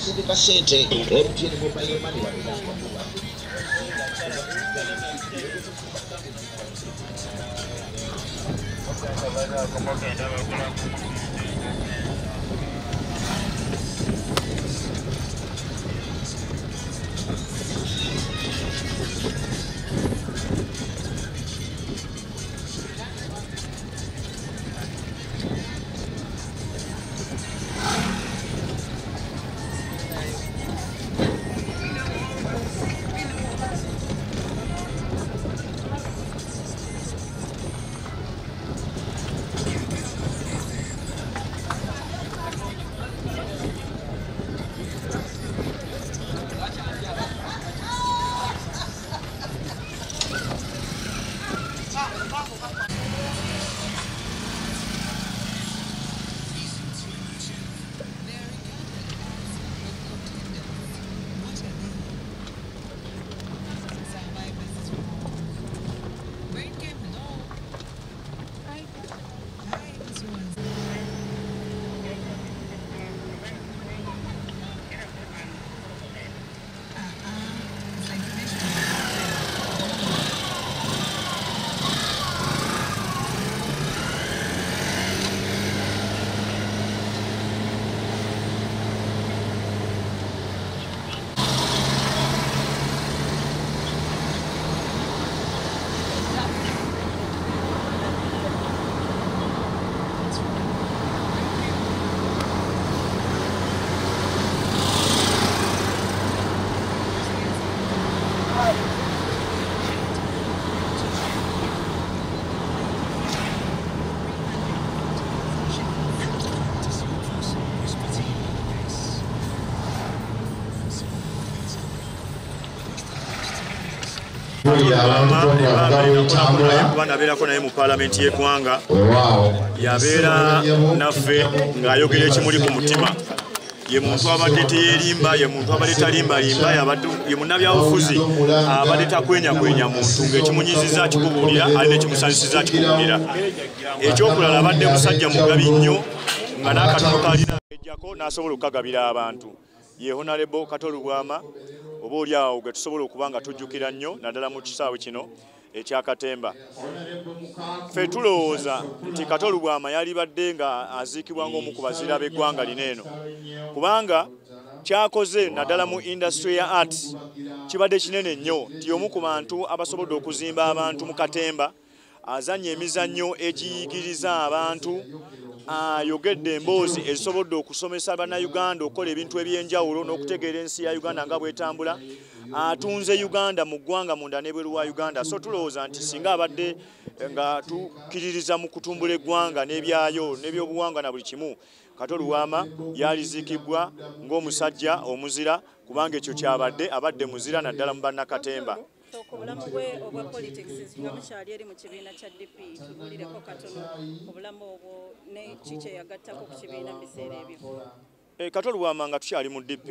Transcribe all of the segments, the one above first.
Kusindika ssente MTN Mobile Money. Nabeerako naye mu paalamenti y'eggwanga, yabeera naffe ng'ayogera ekimuli ku mutima. Ye muntu abadde teyeerimba, ye muntu abadde talimbalimba, ye munnabyabufuzi abadde takwenyakwenya muntu, ng'ekimunyizizza akikubuulira ate n'ekimusanyusizza akikubuulira. Ekyokulala abadde musajja mugabi nnyo nga n'akatono k'alina ejjako n'asobola okukagabira abantu. Ye Honorable Kato Lubwama oba oli awo gwe tusobola okuba nga tujjukira nnyo naddala mu kisaawe kino ekyakatemba. Ffe tulowooza nti Kato Lubwama yalibadde nga aziikibwa ng'omu ku bazira b'eggwanga lino eno, kubanga kyakoze naddala mu industry ya arts kibadde kinene nnyo nti omu ku bantu abasobodde okuzimba abantu mu katemba, azannya emizannyo egiyigiriza abantu, ayogedde emboozi ezisobodde okusomesa bannayuganda okukola ebintu ebyenjawulo n'okutegeera ensi ya Uganda nga bw'etambula, atunze Uganda mu ggwanga munda n'ebweru wa Uganda. So tulowooza nti singa abadde nga tukkiririza mu kutumbula eggwanga n'ebyayo n'ebyobuwangwa na buli kimu, Kato Lubwama yaliziikibwa ng'omusajja omuzira, kubanga ekyo kyabadde abadde muzira naddala mu bannakatemba. Obulamu bwe obwa politics nga mukyali eri mu kibiina kya DP, tubuulireko katono obulamu obwo ne kiki yagattako ku kibiina mu biseera ebyo. Kato Lubwama nga tukyali mu DP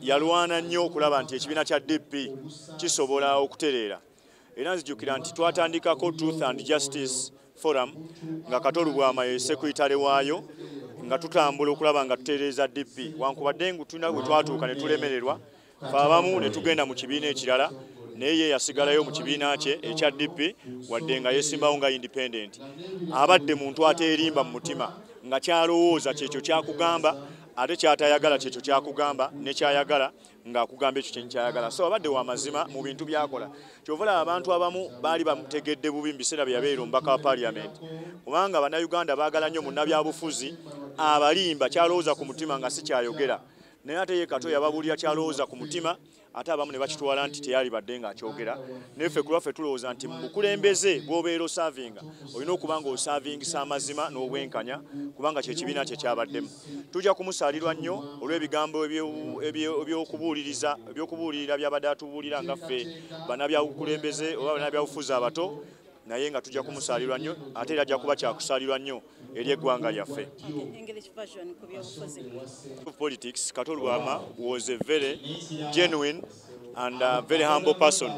yalwana nnyo okulaba nti ekibiina kya DP kisobola okutereera. Era nzijukira nti twatandikako Truth and Justice Forum nga Kato Lubwama ye secretary waayo, nga tutambula okulaba nga tutereeza DP. Wankubadde ngu tulina bwe twatuuka ne tulemererwa, ffe abamu ne tugenda mu kibiina ekirala, naye ye yasigalayo mu kibiina kye ekya DP wadde nga yeesimbawo nga independent. Abadde muntu ateerimba mu mutima, nga kyalowooza kyekyo kyakugamba, ate kyatayagala kyekyo kyakugamba, ne kyayagala ng'akugamba ekyo kyenkyayagala. So abadde wa mazima mu bintu by'akola. Ky'ova olaba abantu abamu baali bamutegedde bubi mu biseera bye yabeera omubaka wa paalamenti, kubanga bannayuganda baagala nnyo munnabyabufuzi abalimba kyalowooza ku mutima nga si kyayogera. Naye ate ye Kato yababuulira kyalowooza ku mutima, ate abamu ne bakitwala nti teyalibadde ng'akyogera. Naye ffe ku lwaffe tulowooza nti mu bukulembeze bw'obeera osaavinga olina okuba ng'osaavingisa amazima n'obwenkanya, kubanga kye kibiina kye kyabaddemu. Tujja kumusaalirwa nnyo olw'ebigambo ebyokubuuliriza ebyokubuulirira by'abadde atubuulira nga ffe bannabyabukulembeze oba bannabyabufuzi abato, naye nga tujja kumusaalirwa nnyo, ate era ajja kuba kyakusaalirwa nnyo eri eggwanga lyaffe. English version ku byobufuzi. Politics, Kato Lubwama was a very genuine and a very humble person.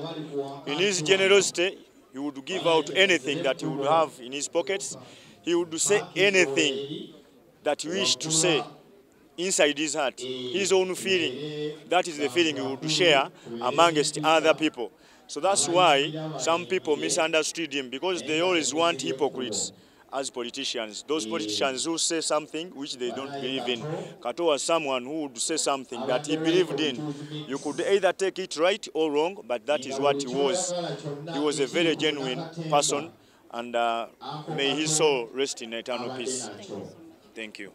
In his generosity, he would give out anything that he would have in his pockets. He would say anything that he wished to say inside his heart, his own feeling. That is the feeling he would share amongst other people. So that's why some people misunderstood him, because they always want hypocrites as politicians. Those politicians who say something which they don't believe in. Kato was someone who would say something that he believed in. You could either take it right or wrong, but that is what he was. He was a very genuine person, and may his soul rest in eternal peace. Thank you.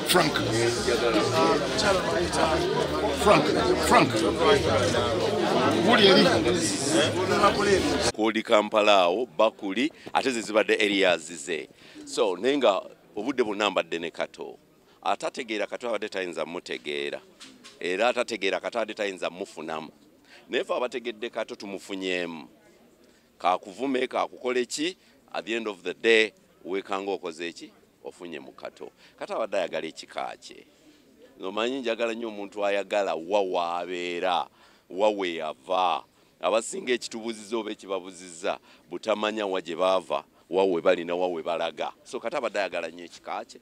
Frank. Frank. Frank. Kodi Kampala awo bakuli ate ze zibadde areas ze. So nenga obudde bwonna mbadde ne Kato. Atategeera Kato abadde tayinza mutegeera. Era atategeera Kato abadde tayinza mufunamu. Naye ffe abategedde Kato tumufunyeemu. Kakuvume kakukole ki, at the end of the day wekanga okoze ki ofunye mu Kato. Kato abadde ayagala ekika kye. Omanyi njagala nnyo omuntu ayagala wa waabeera, wa we yava. Abasinga ekitubuziza oba ekibabuziza butamanya wa gye baava, wa we balina, wa we balaga. So Kato abadde ayagala nnyo ekika kye.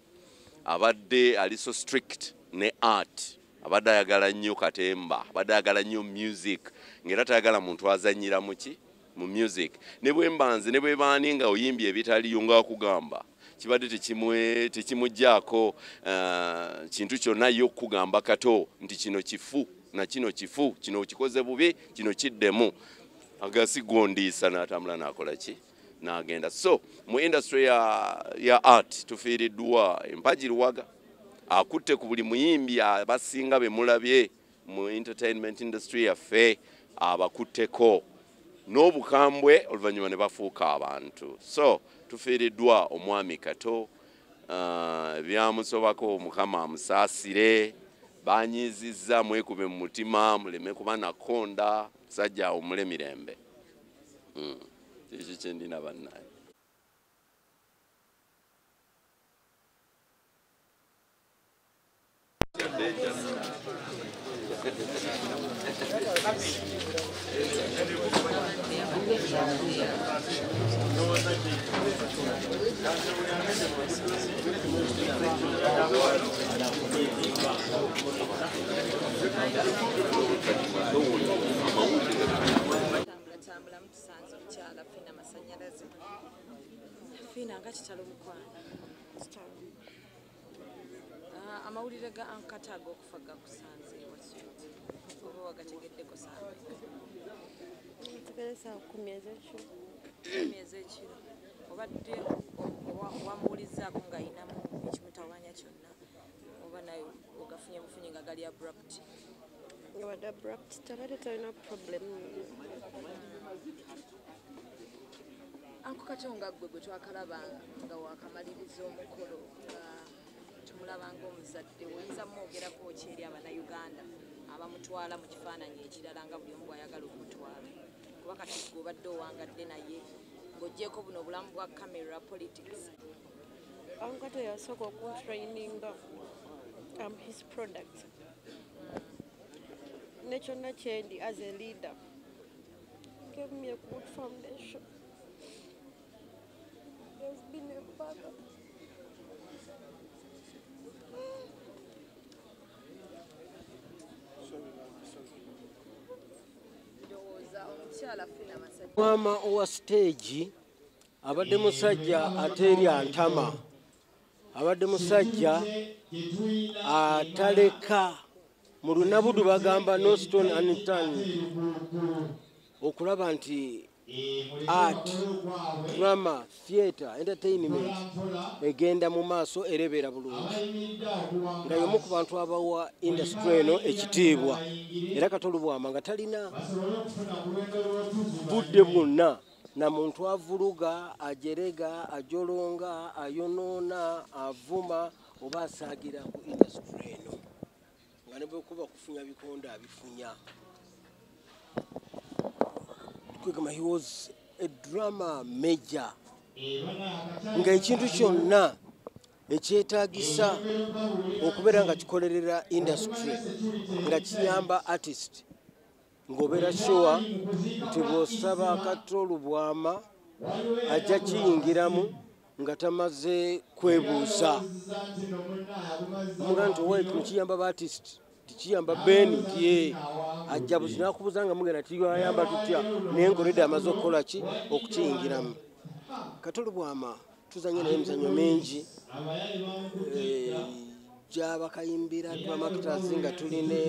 Abadde ali so strict ne art. Abadde ayagala nnyo katemba, abadde ayagala nnyo music. Ng'era tayagala muntu azannyira mu ki? Mu music. Ne bwe mbanze ne bwe baani nga oyimbye ebitaliyo ng'akugamba. Kibadde tekimuggyako kintu kyonna ye okugamba Kato nti kino kifu na kino kifu, kino okikoze bubi, kino kiddemu. Agasigondiisa n'atambula n'akola ki? N'agenda. So mu industry ya art tufiiriddwa Mpagi Luwaga. Akutte ku buli muyimbi abasinga be mulabye mu entertainment industry yaffe abakutteko n'obukambwe oluvannyuma ne bafuuka abantu. So tufiiriddwa omwami Kato, byamusobako Mukama amusaasire, banyiizizza mwekube mu mutima muleme kuba nakonda, musajja awummule mirembe. Ekyo kye ndina bannaye. Tambula mutusanze omukyala Fina Masanyalaze. Fina nga kitalo mukwano. Amawulire ga Kato ag'okufa gakusanze wasuuti oba wagategeddeko saameka? Ntegeere ssaawa 10 ez'ekiro. 10 ez'ekiro. Obadde wamuwulizzaako ng'ayinamu ekimutawaanya kyonna oba naye ogafunye bufunye nga gali abrupt? Ngabadde abrupt, tabadde talina problem. Anko Kato nga ggwe gwe twakalaba nga wakamaliriza omukolo nga tumulaba ng'omuzadde, oyinza mwogerako ki eri Abannayuganda abamutwala mu kifaananyi ekirala nga buli omu bw'ayagala okumutwala? Kuba kati ggwe obadde owangadde naye ng'oggyeko buno obulamu bwa camera politics. Anko Kato yasooka okuntraininga, I'm his product. Ne kyonna kye ndi as a leader gave me a good foundation. There's been a father. Ndowooza omukyala Fina Masanyalaze Mwama owa stage Abadde musajja ateerya ntama, abadde musajja ataleka mu Lunabudu bagamba no stone unturned, okulaba nti art, drama, theatre, entertainment egenda mu maaso era ebeera bulungi, nga y'omu ku bantu abawa industry eno ekitiibwa. Era Kato Lubwama nga talina budde bwonna na muntu avuluga, ajerega, ajolonga, ayonoona, avuma oba asaagira ku industry eno, nga ne bwekuba kufunya bikonde abifunya. Kwegamba he was a drama major, nga ekintu kyonna ekyetaagisa okubeera nga kikolerera industry, nga kiyamba artist, ng'obeera sure nti bw'osaba Kato Lubwama ajja kiyingiramu nga tamaze kwebuuza. Mugamba nti owa kino kiyamba ba artist, tikiyamba Ben, nti ye ajja buzi n'akubuuza nga mugenda tiyayamba tutya, naye ng'olwedde amaze okukola ki okukiyingiramu. Kato Lubwama tuzanye naye emizannyo mingi gy'abakayimbira drama actors, nga tuli ne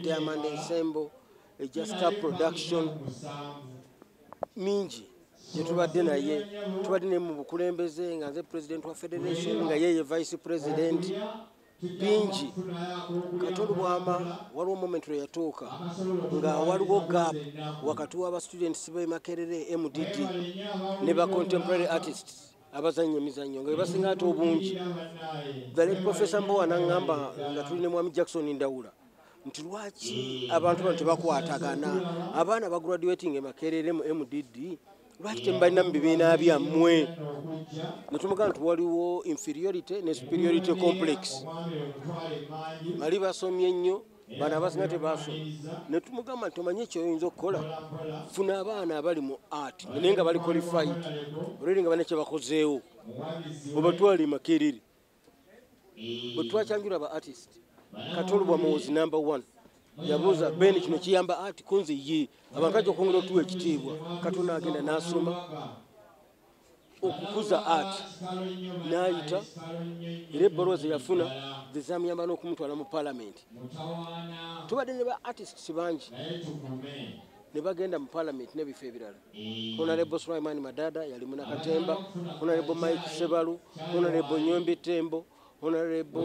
Diamond Ensemble, ejja Star Production mingi gye tubadde naye. Tubadde naye mu bukulembeze nga nze president wa federation, nga yeye vice president, bingi. Kato Lubwama waliwo moment lwe yatuuka nga waliwo gap wakati w'aba students b'e Makerere MDD ne ba contemporary artists abazannya emizannyo, nga bebasinga ate obungi. The late Professor Mbowa n'aŋŋamba nga tuli ne Mwami Jackson Ndawula nti lwaki abantu bano tebakwatagana, abaana bagraduating e Makerere mu MDD lwaki temubalina mu bibiina byammwe? Ne tumugamba nti waliwo inferiority ne superiority complex, bali basomye nnyo, bano abasinga tebasoma. Ne tumugamba nti omanye kyoyinza okukola, funa abaana abali mu art naye nga bali qualified already, nga balina kye bakozeewo, obatwale e Makerere. Bwe twakyanjula ba artist, Kato Lubwama was number one. Yabuuza Ben, kino kiyamba art? Kunze ye abantu ajja okwongera otuwa ekitiibwa. Kato n'agenda n'asoma okukuza art, n'ayita, era ebbaluwa ze yafuna zezamuyamba n'okumutwala mu parliament. Tubadde ne ba artists bangi ne bagenda mu parliament n'ebifo ebirala. Honorable Sulaiman Madada yali munakatemba, Honorable Mike Sebalu, Honorable Nyombi Tembo, Honorable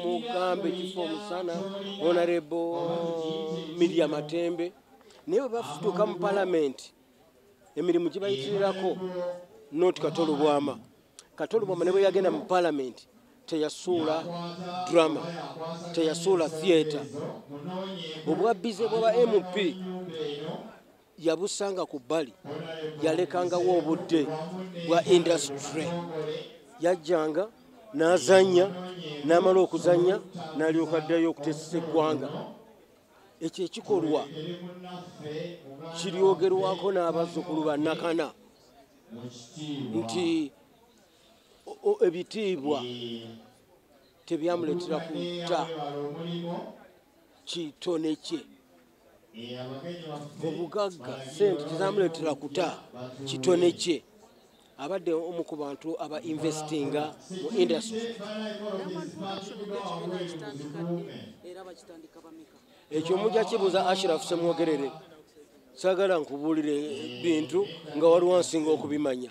Mugambe Kifo Musana, Honorable Miria Matembe. Naye bwe bafutuuka mu parliament emirimu gibayitirirako, not Kato Lubwama. Kato Lubwama ne bwe yagenda mu parliament teyasuula drama, teyasuula theatre. Obwabbize bw'aba MP yabusanga ku bbali, yalekangawo obudde bwa industry. Yajjanga n'azannya, n'amala okuzannya n'alyoka addayo okuteesesa eggwanga. Ekyo ekikolwa kiryogerwako n'abazzukulu bannakana nti ebitiibwa tebyamuleetera kutta kitone kye, obugagga sente tezamuleetera kuta kitone kye. Abadde omu ku bantu aba investinga mu industry. Ekyo mujja kibuuza Ashraf Semwogerere. Saagala nkubuulire bintu nga waliwo nsinga okubimanya.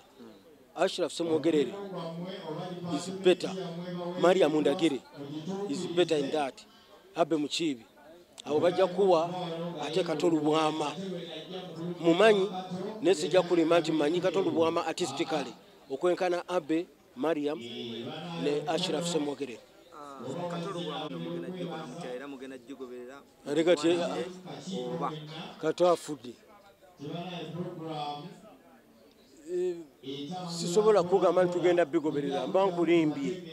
Ashraf Semwogerere is better, Mariam Ndagire is better in that, Abe Mukiibi, abo bajja kuwa. Ate Kato Lubwama mumanyi, naye sijja kulima nti mmanyi Kato Lubwama artistically okwenkana Abe, Mariam ne Ashraf Semwogerere. Kato Lubwama mugenda gikola mutya era mugenda gigoberera? Ate kati oba Kato afudde, sisobola kugamba nti tugenda bigoberera, mba nkulimbye.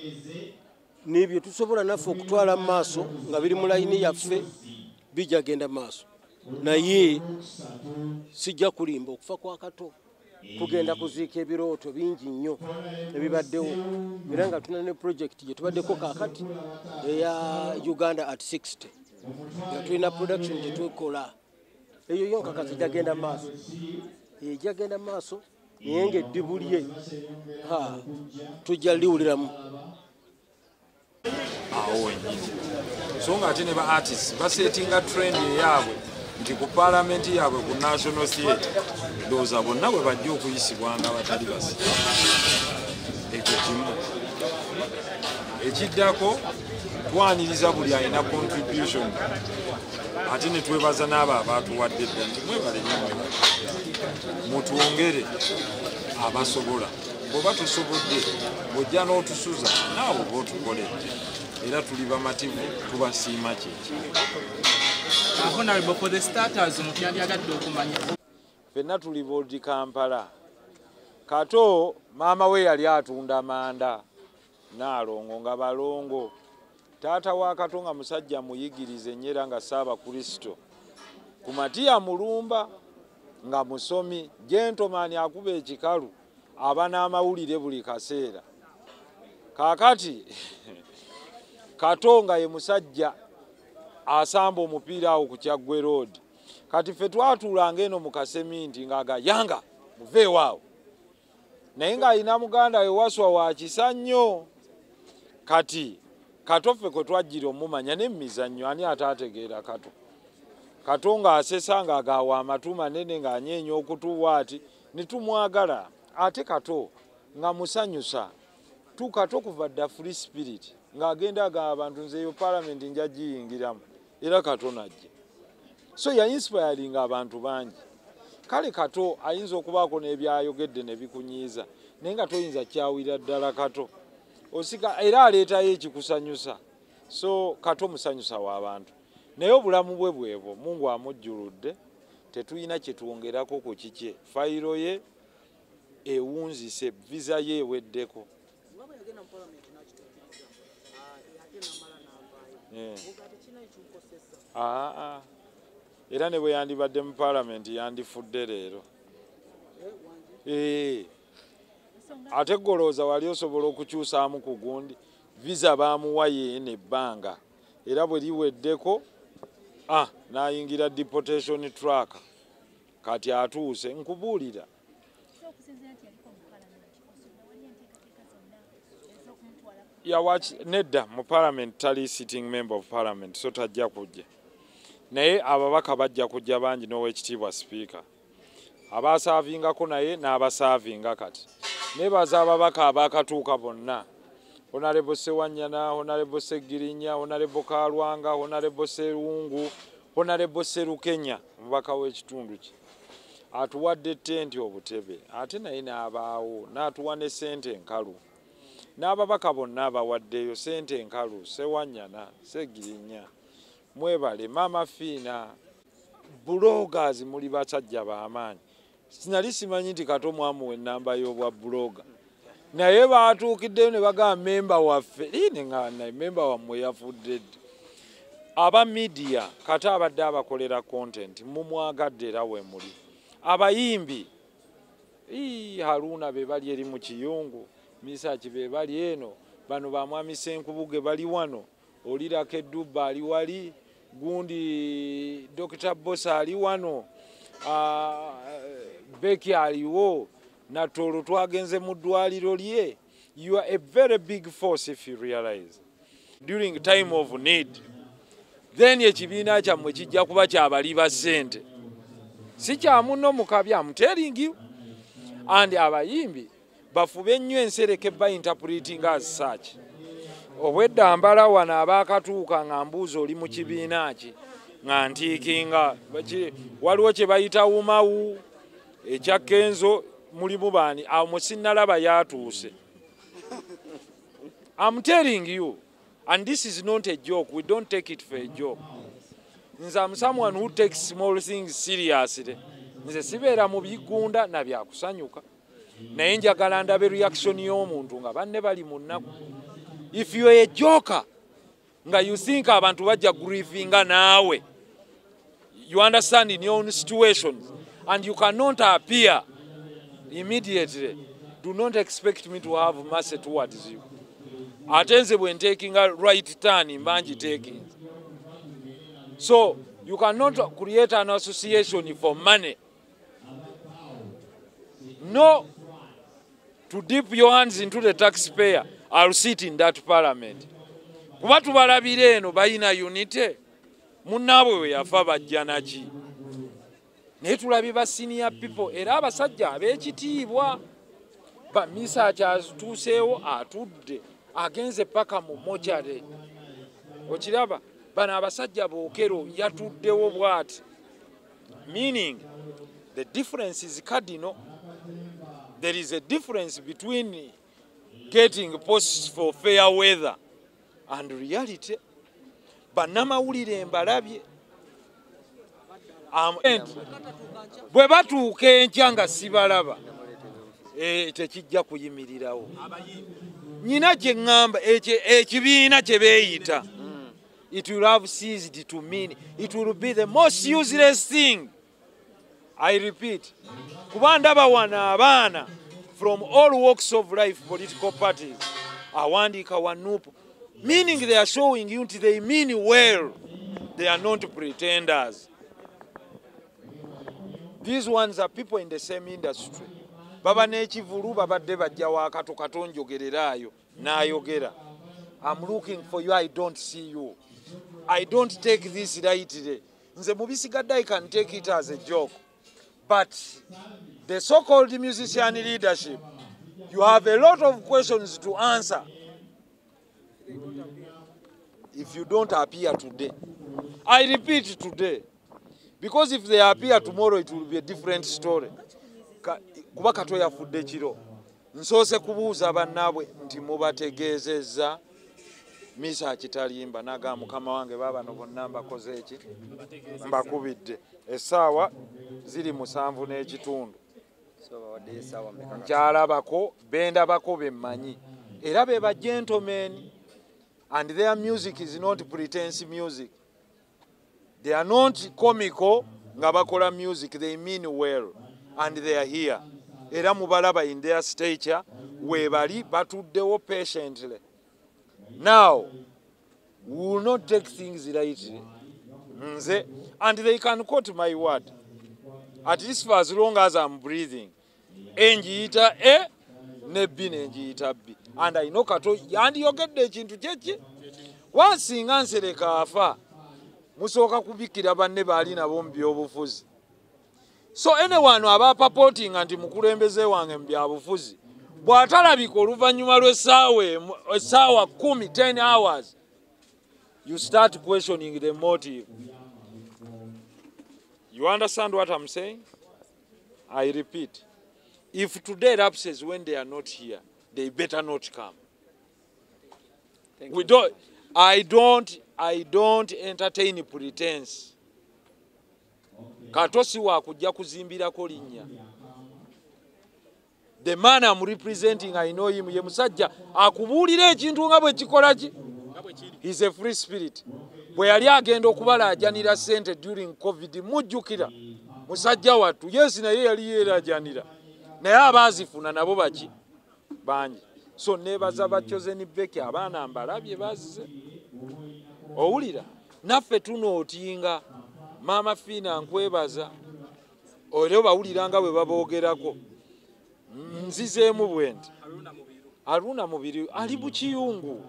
N'ebyo tusobola naffe okutwala mu maaso nga biri mu layini yaffe, bijja genda mu maaso, naye sijja kulimba. Okufa kwa Kato kugenda kuziika ebirooto bingi nnyo ebibaddewo, era nga tulina ne project gye tubaddeko kaakati eya Uganda at 60, nga tulina production gye tukola. Eyo yo nkakasa ejjagenda mu maaso, ejjagenda mu maaso. Naye ng'eddibu lye tujja liwuliramu awo wennyini. So nga ate ne ba artists basetinga trend eyaabwe nti ku paalamenti yaabwe ku National Theatre ndowooza bonna bwe bajja okuyisibwanga abatali basi. Ekyo kimu. Ekiddako twaniriza buli alina contribution, ate ne twebaza n'abo abaatuwadde edda nti mwebale nnyo, mwebale, mutwongere abasobola. Bw'oba tosobodde bw'ojja n'otusuza naawe oba otukoledde, era tuli bamativu, tubasiima kyeki. Honorable, for the starters, omuntu yandyagadde okumanya Ffenna tuli bold Kampala. Kato maama we yali atunda manda Naalongo nga balongo. Taata wa Kato nga musajja muyigirize nnyo era nga Ssaabakristo. Ku Matiya Mulumba nga musomi, gentleman akuba ekikalu, aba n'amawulire buli kaseera. Kaakati Kato nga ye musajja asamba omupiira awo ku Kyaggwe Road. Kati ffe twatuulanga eno mu kaseminti ng'aga yanga muveewo awo, naye ng'alina muganda we Waswa wa kisa nnyo. Kati Kato ffe kwe twajjira omumanya n'emizannyo, ani ataategeera Kato? Kato ng'asesa ng'agaawa amatu manene ng'anyeenya okutuwa ati ne tumwagala. Ate Kato nga musanyusa Kato kuva dda free spirit, ng'agenda agamba abantu nze eyo paalamenti nja giyingiramu, era Kato najja. So ya inspiringa abantu bangi. Kale Kato ayinza okubaako n'ebyayogedde ne bikunyiiza, naye nga toyinza kyawira ddala Kato osika, era aleetayo ekikusanyusa. So Kato musanyusa w'abantu, naye obulamu bwe bwebwo Mungu amujjuludde, tetulina kye twongerako ku kikye. Fayiro ye ewunzise, visa ye eweddeko. Era ne bwe yandibadde mu paalamenti yandifudde leero. Ate golooza wali osobola okukyusaamu ku gundi, visa baamuwa yeena ebbanga, era bwe liweddeko n'ayingira deportation track. Kati atuuse nkubuulira. Nedda mu parliament tali sitting member of parliament, so tajja kujja, naye ababaka bajja kujja bangi n'owekitiibwa sipiika abasaavingako naye n'abasaavinga. Kati nebaza ababaka abakatuuka bonna, Honorable Sewanyana, Honorable Segirinya, Honorable Kalwanga, Honorable Serungu, Honorable Serukenya, omubaka w'ekitundu kye atuwadde tenti obutebe, ate naye n'abaawo n'atuwa ne ssente enkalu. N'ababaka bonna abawaddeyo ssente enkalu, Sewanyana, Segirinya, mwebale. Maama Fiina, bloggers muli basajja b'amaanyi. Sinali simanyi nti Kato mwamuwa ennamba y'obwa blogger, naye baatuukiddeyo ne bagamba memba waffe nga memba wammwe yafudde ddi. Aba media Kato abadde abakolera content, mumwagadde era we muli. Abayimbi Haruna be bali eri mu kiyungu, Misaki be bali eno, bano bamwami Ssenkubuge bali wano, olirako edduba ali wali, gundi Dr. Bosa ali wano, Beki aliwo, Natolo twagenze mu ddwaliro lye. You are a very big force if you realize. During time of need, then ekibiina kyammwe kijja kuba kyabali ba ssente, si kya munno mukabya. I'm telling you. And abayimbi bafube nnyo ensereke ba interpreting as such. Obwedda mbala wano abaakatuuka nga mbuuza oli mu kibiina ki, nga ntiikinga waliwo kye bayita wumawu ekya Kenzo, mulimu baani awo musinnalaba yatuuse. I'm telling you, and this is not a joke, we don't take it for a joke. Nze am someone who takes small things seriously. Nze sibeera mu bigunda na byakusanyuka, naye njagala ndabe reaction y'omuntu nga banne bali mu nnaku. If you are a joker nga you think abantu bajja grievinga naawe, you understand in your own situations and you cannot appear immediately, do not expect me to have mercy towards you. Ate nze bwe ntakinga right turn mba ngitaking. So you cannot create an association for money. no to dip your hands into the taxpayer, I'll sit in that parliament. Kuba tubalabira eno balina unity, munnaabwe we yafa bajja naki. Naye tulabye ba senior people era abasajja ab'ekitiibwa. Bamisa akyatuuseewo atudde agenze paka mu mochare. Okiraba bano abasajja bookero yatuddewo bw'ati. Meaning the difference is cardinal. There is a difference between getting posts for fair weather and reality. Bannamawulire mbalabye. Bwe batuuka enkya nga sibalaba, tekijja kuyimirirawo. Nnyina kye ŋŋamba ekibiina kye beeyita, it will have ceased to mean, it will be the most useless thing. I repeat, kuba ndaba wano abaana from all walks of life, political parties, awandiika wa NUP, meaning they are showing you nti they mean well, they are not pretenders. These ones are people in the same industry. Baba n'ekivulu babadde bajja wa Kato Kato njogereraayo n'ayogera. I'm looking for you, I don't see you. I don't take this lightly. Nze mu bisigadde I can take it as a joke. But the so-called musician leadership, you have a lot of questions to answer if you don't appear today. I repeat today. Because if they appear tomorrow, it will be a different story. Kuba Kato yafudde kiro. Nsoose kubuuza bannaabwe nti mubategeezezza Misa Kitalimba n'agamba mukama wange baabano bonna mbakoze eki mbakubidde. Essaawa ziri 7:15. Nkyalabako bendabako bemmanyi era be ba gentlemen, and their music is not pretense music. They are not comical nga bakola music, they mean well and they are here. Era mubalaba in their stature webali batuddewo patiently. Now, we will not take things lightly. Nze, and they can quote my word. At least for as long as I'm breathing. Enjiyita A, ne B nenjiyita B. And I know Kato, yandiyogedde ekintu kyeki. Wansinga Nsereko afa, musooka kubikira banne baali nabo mu byobufuzi. So anyone aba purporting nti mukulembeze wange mu byabufuzi, bw'atalabika oluvannyuma lw'essaawa essaawa 10, 10 hours, you start questioning the motive. You understand what I'm saying? I repeat, if today lapses when they are not here, they better not come. We don't, I don't entertain pretense. Kato si wa kujja kuzimbirako linnya. The man I'm representing, I know him. Ye musajja akubuulira ekintu nga bwe kikola ki. He's a free spirit. Bwe yali agenda okubalaajanira ssente during COVID, mujjukira musajja wattu yes, naye yali yeeraajanira, naye abaazifuna nabo baki bangi. So neebaza ba Chosen Becky, abaana mbalabye bazze. Owulira naffe tunootinga Maama Fiina nkwebaza, era obawulira nga bwe baboogerako. Nzizeemu bwe nti Haruna Mubiru ali mu kiyungu.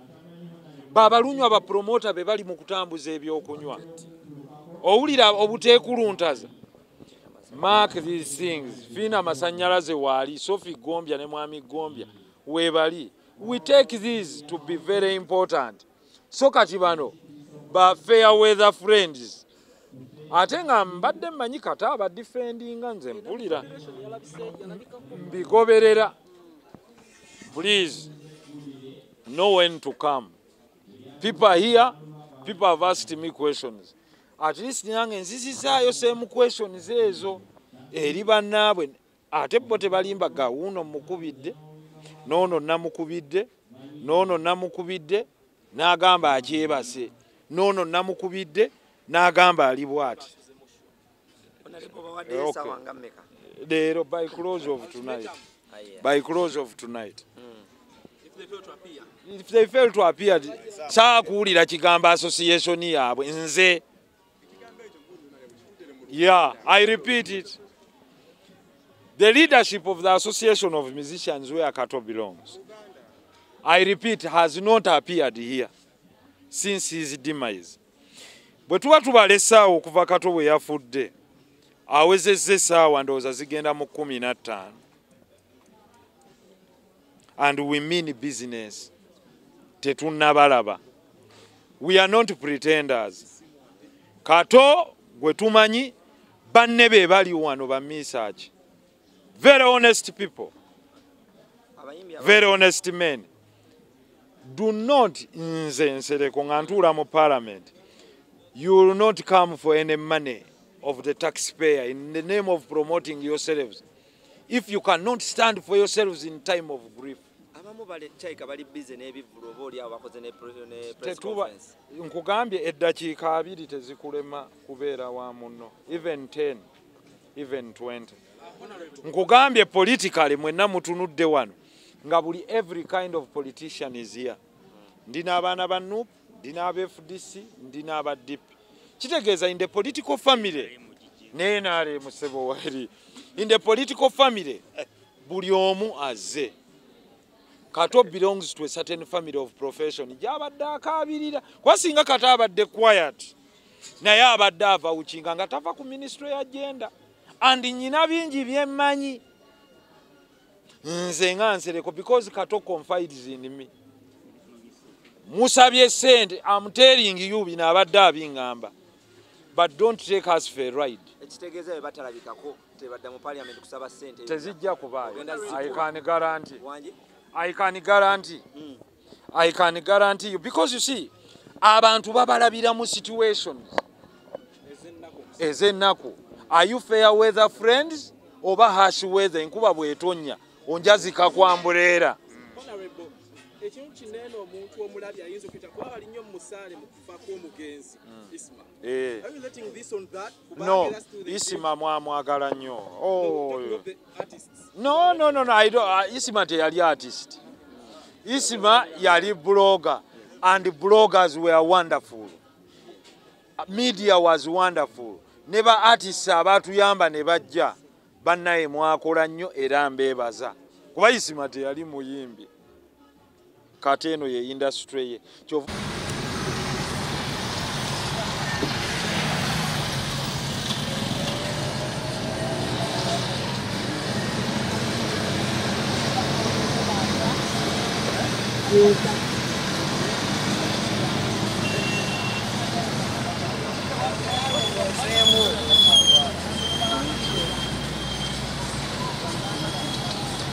Babalunywa bapromota be bali mu kutambuza ebyokunywa. Owulira obuteekuluntaza. Mark these things. Fiina amasannyalaze waali, Sophie Gombya ne Mwami Gombya weebali. We take these to be very important. So kati bano ba fair weather friends. Ate nga mbadde mmanyi Kato abadefendinga, nze mpulira mbigoberera. Please know when to come. People are here, people have asked me questions. At least nange nzizizaayo same questions ezo eri bannaabwe, ate bo tebalimba gawuno mukubidde, noono namukubidde, noono namukubidde, n'agamba akyebase, noono namukubidde, n'agamba ali bw'ati. Leero by close of tonight. By close of tonight. If they fail to appear, saakuwulira kigambo association yaabwe nze. Yeah, I repeat it. The leadership of the Association of Musicians where Kato belongs, I repeat, has not appeared here since his demise. Bwe tuba tubala essaawa okuva Kato bwe yafudde, awezezza essaawa ndowooza zigenda mu 15. And we mean business. Tetunnabalaba. We are not pretenders. Kato gwe tumanyi banne be bali wano ba Misach. Very honest people. Very honest men. Do not nze Nsereko nga ntuula mu parliament. You will not come for any money of the taxpayer in the name of promoting yourselves. If you cannot stand for yourselves in time of grief. Nkugambye eddakiika 2 tezikulema kubeera wa munno, even 10, even 20. Nkugambye politically mwenna mutunudde wano nga buli every kind of politician is here. Ndina abaana ba NUP, ndina aba FDC, ndina aba DP. Kitegeeza in the political family, ne musebo wali. In the political family, buli omu azze. Kato belongs to a certain family of profession. Gyabadde akaabirira. Kuba singa Kato abadde quiet, naye abadde ava ukinga nga tava ku ministry ya gender. And nnyina bingi bye mmanyi. Nze nga Nsereko because Kato confides in me. Musabye sente, I'm telling you bino abadde abingamba. But don't take us for a ride. Ekitegeeza bwe batalabikako tebadda mu parliament kusaba ssente. Tezijja kubaayo. I can guarantee. I can guarantee. I can guarantee you. Because you see, abantu babalabira mu situations ez'ennaku. Are you fair weather friends oba harsh weather? Enkuba bw'etonnya onjazika kwa mbuleera. Ekintu kinene omuntu omulabi ayinza okuyita kuba bali nnyo mu musaale mu kufa kw'omugenzi Isma. Are you letting this on that? No, Isma mwamwagala nnyo. Oh. No, no, no, no, I don't. Isma teyali artist. Isma yali blogger, and bloggers were wonderful. Media was wonderful. Never artists abatuyamba ne bajja bannaye mwakola nnyo era mbeebaza. Kuba Isma teyali muyimbi. Kati eno ye industry ye.